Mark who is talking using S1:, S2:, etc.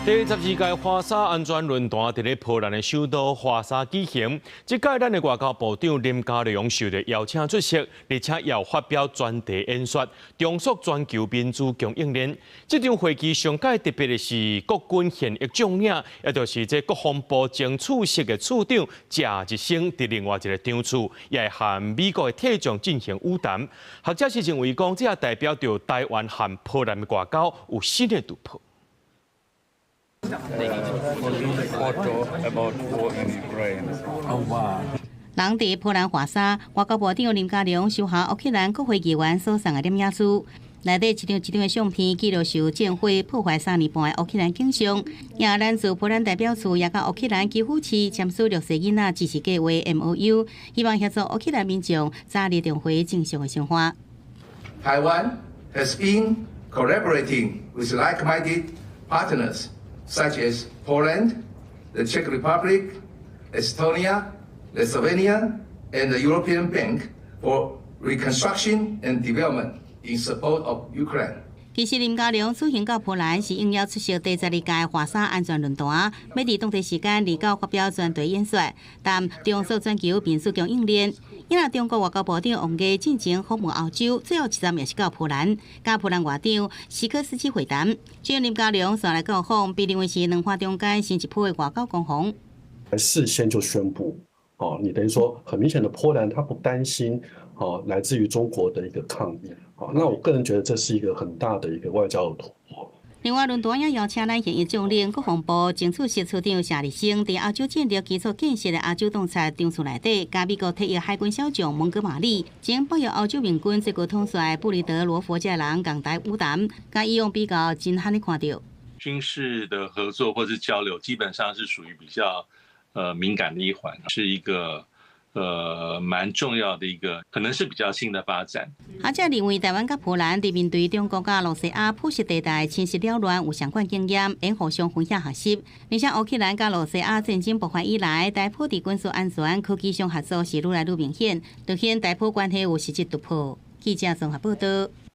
S1: 第12屆華沙安全論壇佇咧波蘭的首都華沙舉行。這屆咱的外交部長林佳龍受著邀請出席，而且也有發表專題演說，重塑全球民主供應鏈。這場會議上蓋特別的是國軍現役將領，也就是這國防部前首席的次長謝日升，佇另外一個場次，也會和美國的退將進行晤談。學者是認為講，這也代表著台灣和波蘭的外交有新的突破。
S2: Photo about war in Ukraine.
S3: Oh wow.
S4: 人佇波蘭華沙，外交部長林佳龍收下烏克蘭國會議員所送的念影書，內底一張一張的相片記錄受戰火破壞3年半的烏克蘭景象。也咱駐波蘭代表處也佮烏克蘭基輔市簽署弱勢囡仔支持計畫 MOU，希望協助烏克蘭民眾早日重回正常的生活。
S5: Taiwan has been collaborating with like-minded partners such as Poland, the Czech Republic, Estonia, Lithuania, and the European Bank for Reconstruction and Development in support of Ukraine.
S4: 其實林佳龍此行到波蘭是應邀出席第12屆華沙安全論壇，欲佇當地時間29發表專題演說，談重塑全球民主供應鏈。因為中國外交部長王毅進前訪問歐洲，最後一站也是到波蘭，佮波蘭外長西科斯基會談。這林佳龍紲來到訪，被認為是兩岸中間新一波的外交攻防。
S6: 事先就宣布，哦，你等於說很明顯的波蘭，他不擔心，哦，來自於中國的一個抗議。好，那我個人覺得這是一個很大的一個外交的突破。
S4: 另外，論壇也邀請咱現役將領國防部前首席次長謝日升，佇亞洲戰略基礎建設的亞洲洞察場次內底，佮美國退役海軍小將蒙哥馬利、前北約歐洲盟軍最高統帥布里德羅佛這人仝台晤談，佮以往比較真罕咧看著。
S7: 軍事的合作或是交流，基本上是屬於比較敏感的一環，是一個蠻重要的一個，可能是比較新的發展。
S4: 學者認為，台灣佮波蘭佇面對中國佮羅西亞灰色地帶侵襲擾亂有相仝經驗，應互相分享學習。而且烏克蘭佮羅西亞戰爭爆發以來，台波佇軍事安全、科技上合作是愈來愈明顯，凸顯台波關係有實質突破。記者綜合報道。